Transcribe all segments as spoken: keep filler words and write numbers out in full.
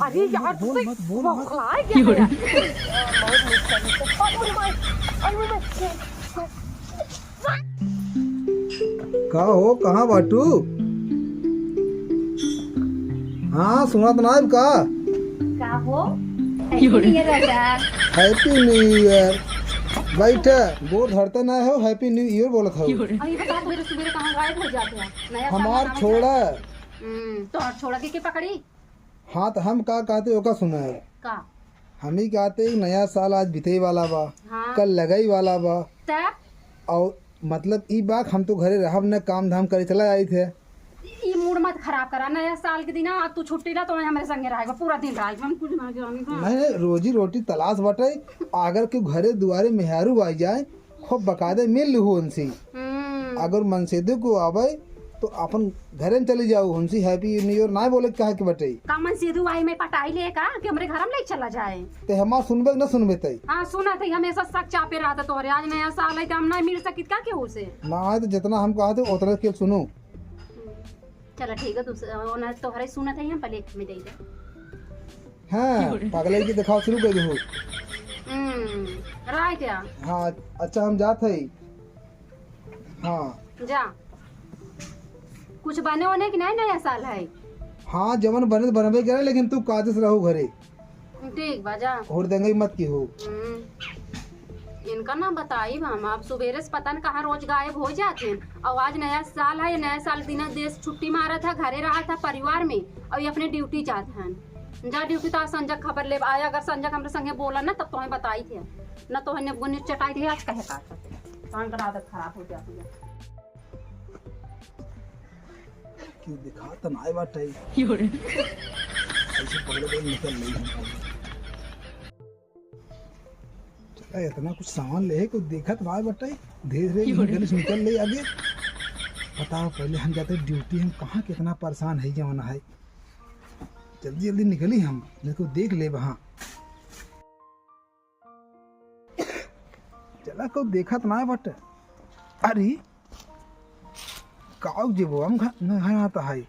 अरे यार, बोल मत, बोल मत। बौखलाए गया है यार। का हो, कहाँ बाटू? हाँ, सुनत नाइब का? का हो? Happy New Year राजा। Happy New Year। बैठे, गोड़ धरते ना हो, Happy New Year बोलत हो। अरे बता, सुबेरे सुबेरे कहाँ गायब हो जाते हैं? नया साल हमार मनावे छोड़ा। हम्म, तोहर छोड़ा के, के पकड़ी? हाँ, तो हम का कहते ओका सुना है। का? हम ही कहते, नया साल आज बीते वाला बा, हाँ। कल लगई वाला बा। तब? और मतलब ई बा कि हम तो घरे रहब न, काम धाम करे चला जाइत है। ई मूड मत खराब करा, नया साल के दिन आ तू छुट्टी ला तो हमरे संगे रहेगा, पूरा दिन रहेगा, हम कुछ ना जानी का। नहीं, नहीं, रोजी रोटी तलाश बटे, अगर के घरे दुआरे मेहरारू आ जाए, खूब बकायदे मिल लिहू उनसे। हम्म। अगर मनसेधू को आवे तो अपन घरे में चली जाओ, उनसे Happy New Year ना बोले के कहा के बटे। का मनसेधू आई में पटाई ले का कि हमरे घर में ले चला जाए? ते हमार सुनबे कि ना सुनबे ते? हाँ, सुना थे, हमेशा शक चापे रहता तोहरे। आज नया साल है तो हम ना मिल सकित का केहू से? ना आए तो जितना हम कहते उतना के सुनो। हम्म। चला ठीक है, दूसरा ओनर तोहरे सुना थे, हम पहले एक में दे दे। हाँ, पागल की दिखावा शुरू कर दो। हम्म, राय क्या? हाँ, अच्छा हम जात है। हाँ। जा। कुछ बने होने की नहीं, नया साल है। हाँ, जवन बने तो बनबे करे, लेकिन तू काजस रहो घरे। ठीक बा, जा। और देंगे मत की हो। हम्म। इनका ना बताई हम, अब सुबेरे से पता न कहाँ रोज गायब हो जात हैं। और आज नया साल है, नया साल दिना देश छुट्टी मारा था, घरे रहा था परिवार में, और ये अपने ड्यूटी जात हैं। जा ड्यूटी तो आज संजय खबर ले आया, अगर संजय हमरे संगे बोला ना तब तो हमें बताई थे, ना तो हमें गुनी चटाई थे आज कहे का। तो इनका आदत खराब हो जाती है। क्यों दिखा तो नाय बाटे। योरे। ऐसे पकड़े पकड़े निकल नहीं हम। चला, इतना कुछ सामान ले है, कुछ देखत ना बाटे। धीरे धीरे योरे। निकल, निकल ले आगे। बताओ, पहले हम जाते ड्यूटी, हम कहाँ कितना परेशान है जमाना है। जल्दी जल्दी निकली हम, नहीं तो देख ले वहाँ। चला, कोई देखत ना बट। अरे, काऊ जेबो, हम घर, न, घर आता है।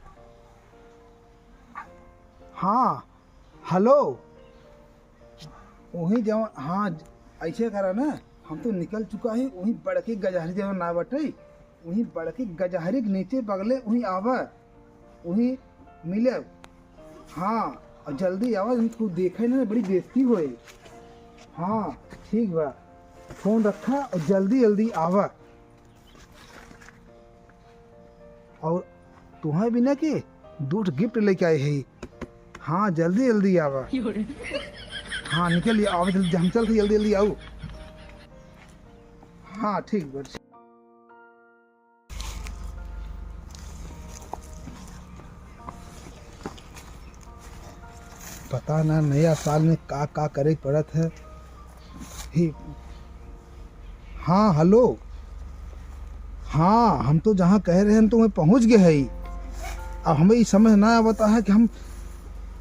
हाँ, हेलो। वही जवन, हाँ, ऐसे करा ना, हम तो निकल चुका है, वही बड़के गजहरी जवन ना बटे, वही बड़के गजहरी के नीचे बगले वही आवा। वहीं मिलब। हाँ, और जल्दी आवा, नहीं तो देखे ना, बड़ी बेइज्जती होए। हाँ, ठीक बा, फोन रखा और जल्दी जल्दी आवा। और तुहें भी ना कि दो ठो गिफ्ट लेके आए है। हाँ, जल्दी जल्दी आवा। हाँ, निकल आवा जल्दी, हम चलते जल्दी जल्दी आओ। हाँ, ठीक बा। पता ना नया साल में का का करे के पड़त है। ही, हाँ, हेलो। हाँ, हम तो जहाँ कहे रहे हैं, तो वहीं पहुँच गए है। अब हमें ई समझ ना आवता है कि हम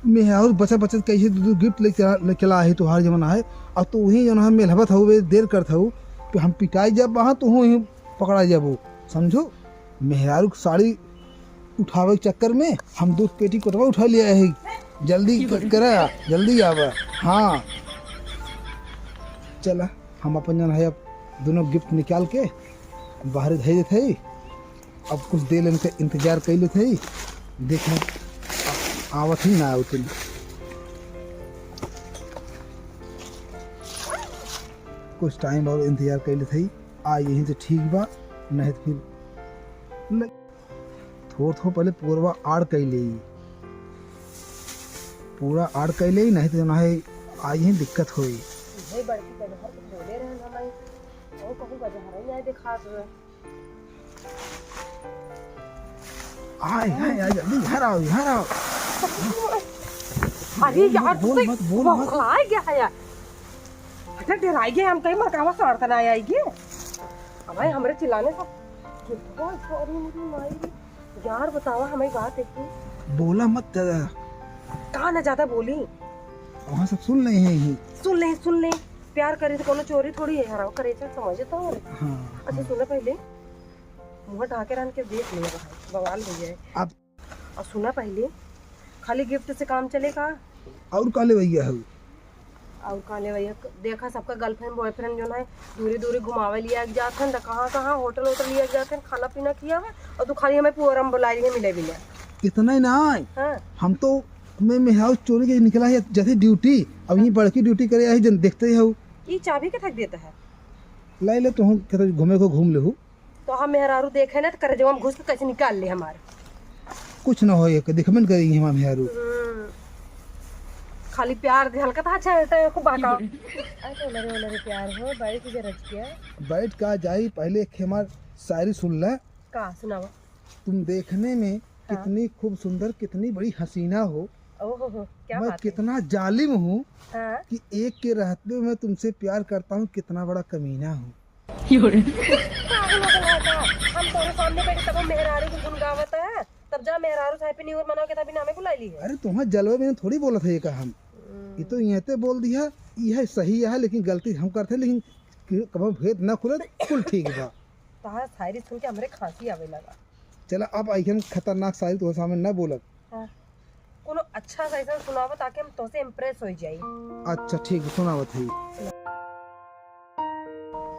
मेहरारू बचत बचत कैसे दो, दो गिफ्ट लेके, लेके ला है, तोहार जवन है। अब तो वहीं जवन है, मेलहबत हवे, देर करत हऊ, कि हम पिटाई जब वहाँ, तो वहीं पकड़ा जाबो, समझो? मेहरारू के साड़ी उठावे के चक्कर में हम दो पेटी कोटवा उठा लिया है। जल्दी क-, करा, जल्दी आवा। हाँ, चला, हम अपन जन है, अब दोनों गिफ्ट निकाल के बाहर धर देते हैं। अब कुछ देर इनका इंतजार कर लेते हैं, देखें आ-, आवत ही ना आवत ही। कुछ टाइम और इंतजार कर लेते हैं। आ यहीं तो ठीक बा, नहीं तो फिर ल-, थोड़ थोड़ पहले पूरा आड़ कर ले, पूरा आड़ कर ले, नहीं तो ना है, आ यहीं दिक्कत होई। भाई बड़की गजहर के बोले रहन हमारी, वो कहूँ गजहर ही नहीं दिखात हुए। आय, आय, आय, जल्दी घर आओ, घर आओ। अरे यार, बोल तू मत, बोल मत। बौखलाए गया है यार। अच्छा, डराई गए हम, कहीं मरकावा सारता ना आई गए। अब भाई, हमरे चिल्लाने से कितना सॉरी मेरी माई रे। यार, बतावा हमें बात एक। बोला मत दादा। का ना ज्यादा बोली? वहाँ सब सुन रहे हैं ही। सुन ले, सुन ले। प्यार करे तो कोनो चोरी थोड़ी है, हराम करे तो समझे तो। हाँ, अच्छा, हाँ। सुन पहले। मुँह ढाके रहन के देख लिया भाई, बवाल हो जाए। अब और सुना पहले, खाली गिफ्ट से काम चलेगा? और का लेवैया है? और का लेवैया? देखा, सबका गर्लफ्रेंड बॉयफ्रेंड जो है, दूरी दूरी घुमावे लिया जात हैं, त कहाँ कहाँ होटल वोटल लिया जात हैं, खाना पीना किया है, और तू खाली हमें पुअरा में बुला रही है मिले बिना। इतना ही ना है, हाँ। हम तो मैं मेहरारू चोरी के निकला है जैसे ड्यूटी, अब यहीं बड़की ड्यूटी करे आई जन देखते ही हो। ई चाबी के थक देता है। लाई ले, तुहूँ कहते घूमे को घूम लेहू। तो हम मेहरारू देखे ना तो करेजवा में घुस के कैसे निकाल ले हमारे। कुछ ना होए, एक दिखबे न करी हमार मेहरारू। हम्म। खाली प्यार दे हल्का था, अच्छा है तो खूब बाका। अच्छा, ओलरे ओलरे प्यार हो, बैठ के रच के। बैठ का जाई, पहले एक हमार शायरी सुन ले। का सुनावा? तुम देखने में हाँ। कितनी खूब सुंदर, कितनी बड़ी हसीना हो। ओहो हो, क्या मैं बात है? कितना जालिम हूँ हाँ। कि एक के रहते हुए मैं तुमसे प्यार करता हूँ, कितना बड़ा कमीना हूँ। पागल हो गया है का? हम तोरे सामने बैठे तब हम मेहरारू के गुण गावत है, तब जा मेहरारू से Happy New Year मनाओ के तभी नामे बुला ली है। अरे तुम्हारे जलवे में थोड़ी बोलत है ये का हम। हम्म। ये तो यहाँ ते बोल दिया, यह सही है, लेकिन गलती हम करते हैं, लेकिन कि-, कबो भेद ना खुले तो कुल ठीक बा। तहार शायरी सुन के हमरे खांसी आवे लगा। चला, अब ऐसन खतरनाक शायरी तोहरे सामने ना बोलब। हाँ। कोनो अच्छा सा ऐसा सुनावा ताकि हम तोसे impress हो जाई। अच्छा, ठीक है, सुनावत है।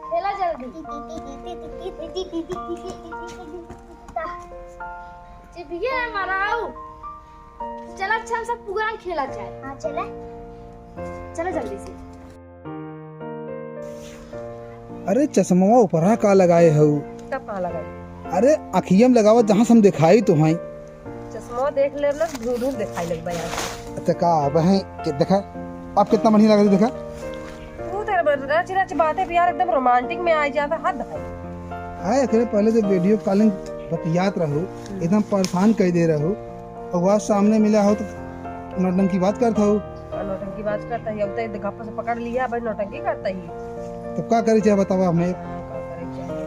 खेला जल्दी। चिबिया है माराऊ। चला, अच्छा, हम सब पुरान खेला जाए। हाँ, चला। चला जल्दी से। अरे, चश्मा ऊपरा का लगाए हऊ? तब कहाँ लगाई? अरे, अखिया में लगावा, जहाँ से हम दिखाई तो हैं। चश्मा देख ले ना, धूल धूल दिखाई लग बा यार। अच्छा, का अब है कि देखा, अब कितना बढ़िया लग रही, देखा। तू तेरे बर-, रच रच बातें भी यार एकदम romantic में आ जाता, हद है। हाँ, एकरे पहले तो video calling बतियात रहू, एकदम परेशान कर दे रहू, और वहाँ सामने मिला हो तो नौटंकी बात करता हो। हाँ, नौटंकी बात करता ही, अब तो गप्प से पकड़ लिया, भाई नौटंकी करता ही। तो का करे चाहे बतावा हमें? हाँ, का करे चाहे?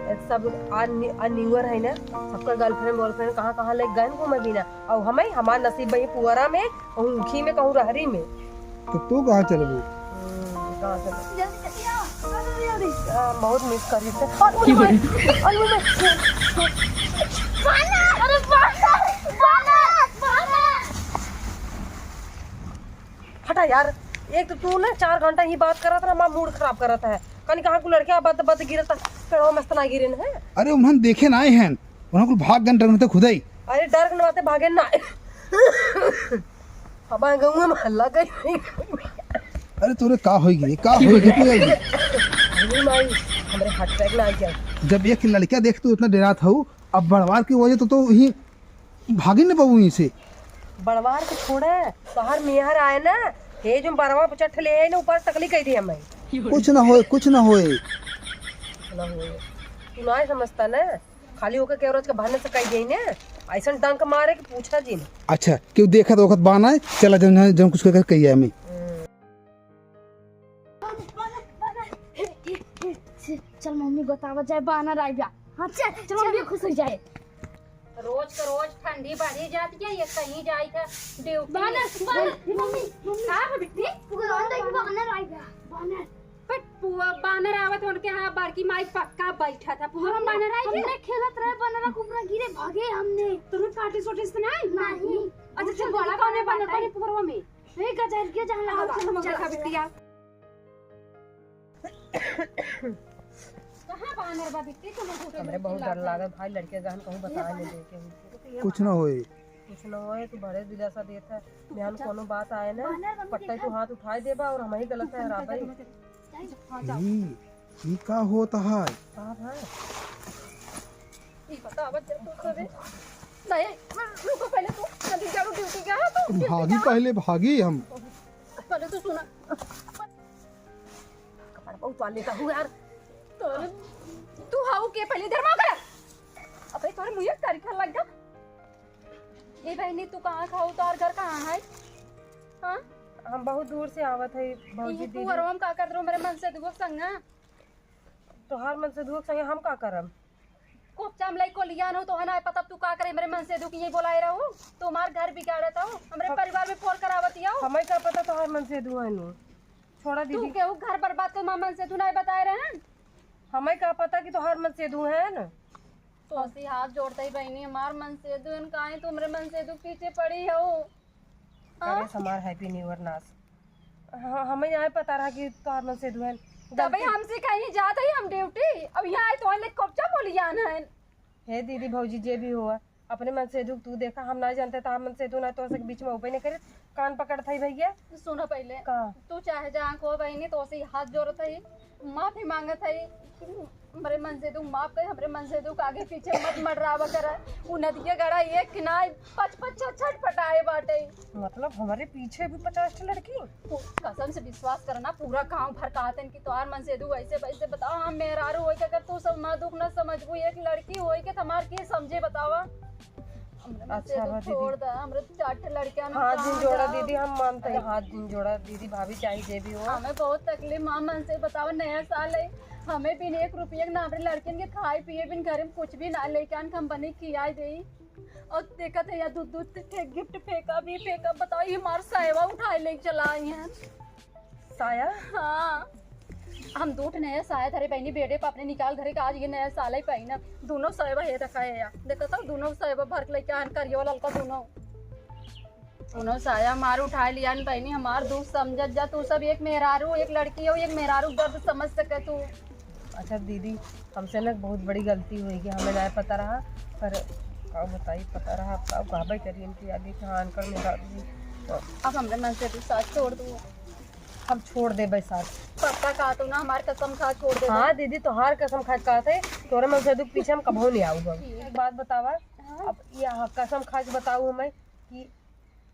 ये सब अन-, अनिवर है ना, सबका girlfriend boyfriend कहाँ कहाँ ले गए घूमे बिना, और हमें, हमार नसीब वही पुअरा में, कहूँ ऊखी में, कहूँ रहरी में। तो तू कहाँ चलबू? हम्म, कहाँ चलबू? जल्दी, जल्दी आओ, जल्दी, जल्दी। आ, बहुत miss करी से। और मुझे की बोले? और मुझे बानर, अरे बानर, बानर, बानर। हटा यार, एक तो तू ना चार घंटा ही बात करत रहा, हमारा mood खराब करत है। कनी कहाँ को लड़कियाँ बद बद गिरत, पेड़वा मस्त ना गिरे न है। अरे उन्हन देखे ना आए हैं, उन्हन कुल भाग गन डरन ते खुदई। अरे डर के नाते भागे ना। हमारे गाँव में हल्ला करी। अरे तोरे का होई गे, का होई गे, तू आई गे? अरे माई, हमरे heart attack ना आ जाए। जब एक लड़किया देख तू इतना डरात हऊ, अब बड़वार की वजह तो, तो ही भागी न पाऊ इसे। बड़वार के छोड़े, तोहर मेहर आए ना, हे जो बरवा पे चढ़ ले आए ना, ऊपर तकली कह दी हमें। कुछ ना होए, कुछ ना होए। कुछ ना होए। तू ना समझता ना, खाली ओके केवरज के बहाने से कह देई ने, ऐसन डंक मारे कि पूछा जिन। अच्छा, केहू देखत ओखत बा ना, चला जौन, जौन कुछ कर कहिया में। हम्म। चल मम्मी बतावा जाए बानर आई बा। हाँ, चल, चल मम्मी खुश हो जाए। रोज के रोज ठंडी बढ़ी जाती है, ये कहीं जाई था ड्यूटी। बानर, बानर, मम्मी, मम्मी। का बा बिट्टी? पुगरौन देखी बानर आई बा, बानर। बट पुआ बानर आवत उनके यहाँ बड़की माई पक्का बैठा था। पुआ हम, बानर आई हमने खेलत रहे, बानर के ऊपर गिरे, भागे हमने। तुम्हें काटे सोटे से नहीं? नहीं। अच्छा, अच्छा, बड़ा बानर बाटे। पुगरवा में। ए, गजर के जहाँ आओ, लगा। चल, हम चल। देखा बिटिया। कहाँ बानर बा बिट्टी? तुम हमरे बहुत डर लागल भाई, लड़के गहन कहूँ बताए नहीं देखे हुई। कुछ ना होए। कुछ ना होए, तू बड़े दिलासा देत है। ध्यान कोनो बात आए ना, पट्टे तू हाथ उठाए देबा और हम ही गलत है, राबई। ई, ई का होत है? का है? ई बतावा जब तू करे। नहीं, रुको पहले तू, जल्दी जाओ ड्यूटी गया है तो। भागी पहले, भागी हम। पहले तू सुना। कपड़ा उतार लेता हूँ यार। तोरे, तू हाउ के पहले इधर मार कर। अबे तोरे मुझे करिखा लग गया। ए बहनी, तू कहाँ खाऊ? तोहर घर कहाँ है? हाँ? हम बहुत दूर से आवत है भौजी इही दीदी। पुअरवा में का करत रहो मेरे मनसेधुआ संग ना? तोहार मनसेधुआ संगे हम का करब? कोपचा में लइको लियान हो तो है ना पता तू का करे मेरे मनसेधु की यही बोलाए रहो। तू हमार घर बिगाड़त हो, हमरे हम परिवार में फोर करावत हो। हमें का पता तोहार मनसेधु है नु। छोड़ा तू दीदी। केहू घर बर्बाद कर माँ मनसेधु नहीं बताए रहे हैं। हमें का पता कि तोहार मनसेधु है न। तोसी हाथ जोड़त ही बहिनी, हमार मनसेदु हन, काहे तू हमरे मनसेदु के पीछे पड़ी हऊ? हाँ? अरे हमार Happy New Year नास। हाँ, हमें यहाँ पता रहा कि तोहार मनसेदु हन। तबे गलती। हमसे कहीं जात ही हम ड्यूटी, अब यहाँ आए तो लेके कब चा बोली जान हन। हे दीदी भौजी जे भी हुआ, अपने मनसेदु तू देखा, हम ना जानते तो हम मनसेदु ना तो बीच में उबे नहीं करे, कान पकड़त ही भैया। सुनो पहले। का? तू चाहे जहाँ को बहिनी, तोसी हाथ जोड़त ही, माफी मांगत ही। हमरे मनसेदु माफ करे, हमरे मनसेदु के आगे पीछे मत मंडरावा करा। उ नदिया गड़ा एक किनारे पच पच छट छटपटाए बाटे। मतलब हमरे पीछे भी पचास ठे लड़की? कसम से विश्वास करना, पूरा गांव भर कहत हन कि तोहार मनसेदु ऐसे वैसे। बताओ, हम मेहरारू होई के अगर तू सब मा दुख न समझबू, एक लड़की होई के तो हमार के समझे बतावा? हमरे अच्छा, मनसेदु बा दीदी। छोड़ दा, हमरे चार ठे लड़कियां ना हाथ जिन कहाँ जोड़ा जाओ? दीदी, हम मानते हैं, हाथ जिन जोड़ा दीदी, भाभी चाहे जे भी हो। हमें बहुत तकलीफ, माँ मनसेदु बतावा, नया साल है, हमें बिन एक रुपया के ना हमरे लड़कियन के खाए पिए बिन घर में कुछ भी ना लेके आन, हम बने खियाए देई। और देखत है या दूध दूध के गिफ्ट फेंका भी फेंका, बताओ ये हमार सायवा उठाए लेके चला आई हैं। साया? हाँ। हम दो ठे नया साया धरे बहिनी बेडे पे अपने निकाल धरे के आज ये नया साल ही पहिना। दोनों सायवा हे रखा है या। देखत हो दोनों सायवा भर के लेके आन करियो ललका दोनों। दोनों साया हमार उठाए लिया न बहिनी, हमार दुख समझत जा। तू सब एक मेहरारू, एक लड़की हो, एक मेहरारू के दर्द समझ सके तू। अच्छा दीदी, हमसे ना बहुत बड़ी गलती होई कि हमें ना पता रहा, पर का बताई, पता रहा, अब का कहबे करी इनके आगे कि हाँ, इनकर मेहरारू। अब हमरे मनसेदु साथ छोड़ दू। हम छोड़ देबे साथ। पक्का कहा तू ना, हमार कसम खा छोड़ दे। हाँ दीदी, तोहार कसम खा के कहत है, तोरे मनसेदु के पीछे हम कबहू नहीं आऊब। ठीक। एक बात बतावा, हाँ? अब ये हाँ, कसम खा के बताऊ हमें कि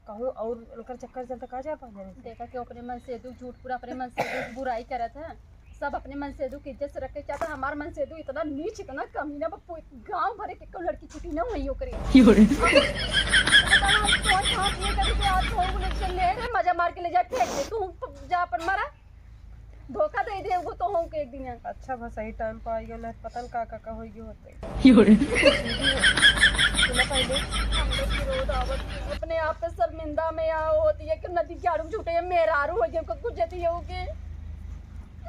कहूँ और उनकर चक्कर चलता का चार पाँच जने से? देखा कि अपने मनसेदु झूठ पूरा अपने मनसेदु की बुराई करत है, सब अपने मनसेदु की इज्जत से रखे चाहता। हमार मनसेदु इतना नीच, इतना कमीना, बा पू-, गांव भरे के कोई लड़की छुट्टी ना हुई ओकरे। की हो रे? अब बताओ, हम सोच हाथ ये करी कि आज छोड़ को लेके ले रे, मजा मार के ले जाए, फेंक दे, तू जा अपन मरा। धोखा दे दे वो तो हूँ के एक दिन। अच्छा बस सही टाइम पर आई गयो, नहीं पता न का का का होई गयो होते। की हो रे? सुना पहले। हम लोग की रोज आवत अपने आप पे शर्मिंदा में यहाँ होती है कि नदी के आड़ू झूठे ये मेहरारू हो गए, कुछ जती हो के।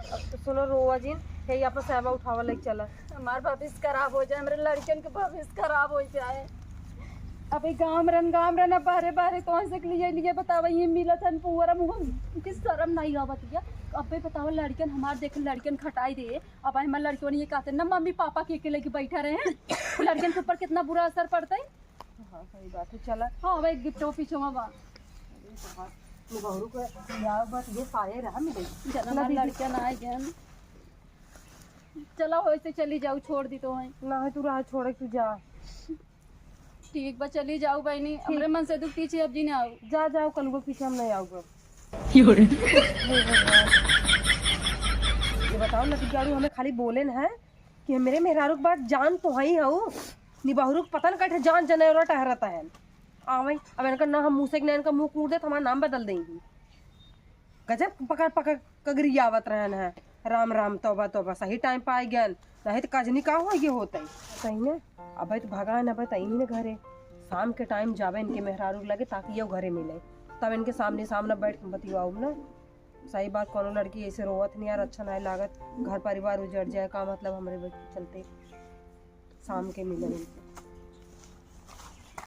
अब तो सुनो रोवा जिन, हे यहाँ पर सायवा उठावा लेके चला। हमार भविष्य खराब हो जाए, हमरे लड़कियन के भविष्य खराब हो जाए। अबे गाम रन, गाम रन, अब बाहरे, बाहरे कौन से लिए, लिए बतावा, ये मिलत हन पुअरा मुँह, कि शर्म नहीं आवत या। अबे बतावा, लड़कियन हमार देख, लड़कियन खटाई दे। अब हमार लड़कियन ये कहते ना, मम्मी पापा के अकेले के बैठा रहे हैं। लड़कियन के ऊपर कितना बुरा असर पड़ता है। हाँ, सही बात है, चला। हाँ, भाई गिफ्ट वो पीछे में बा। अरे, कहाँ? ये बहरू को यार बस ये साये रहा मिले। जना हमार लड़कियन आ गए। चला, वैसे चली जाऊ, छोड़ दी तो है। ना है, तू रहा छोड़े, तू जा। ठीक बा, चली जाऊ बहिनी। ठीक। हमरे मनसेदु के पीछे अब जी ना आऊ। जा, जाओ, कल को पीछे हम नहीं आऊगा। की हो रे? हे भगवान। ये बताओ, नतीजारू हमें खाली बोले न है कि मेरे मेहरारू के बात जान तो हई हऊ, निबहुरू के पता न कटे जान जनेवरा टहरता है। आवे, अब इनका ना हम मुँह से ना इनका मुँह कूट दे तो हमारा नाम बदल देंगी। गजब पकड़ पकड़ कगरियावत रहन है। राम राम, तौबा तौबा, सही टाइम पे आ गयन, नहीं तो कजनी का हो ये होते। सही में, अब तो भगान, अब तो यही न घरे, शाम के टाइम जावे इनके मेहरारू लगे ताकि ये घरे मिले, तब इनके सामने सामने बैठ के बतियाऊ ना। सही बात, कोनो लड़की ऐसे रोवत नहीं यार, अच्छा नहीं लागत, घर परिवार उजड़ जाए का मतलब हमरे बच-, चलते। शाम के मिले इनके।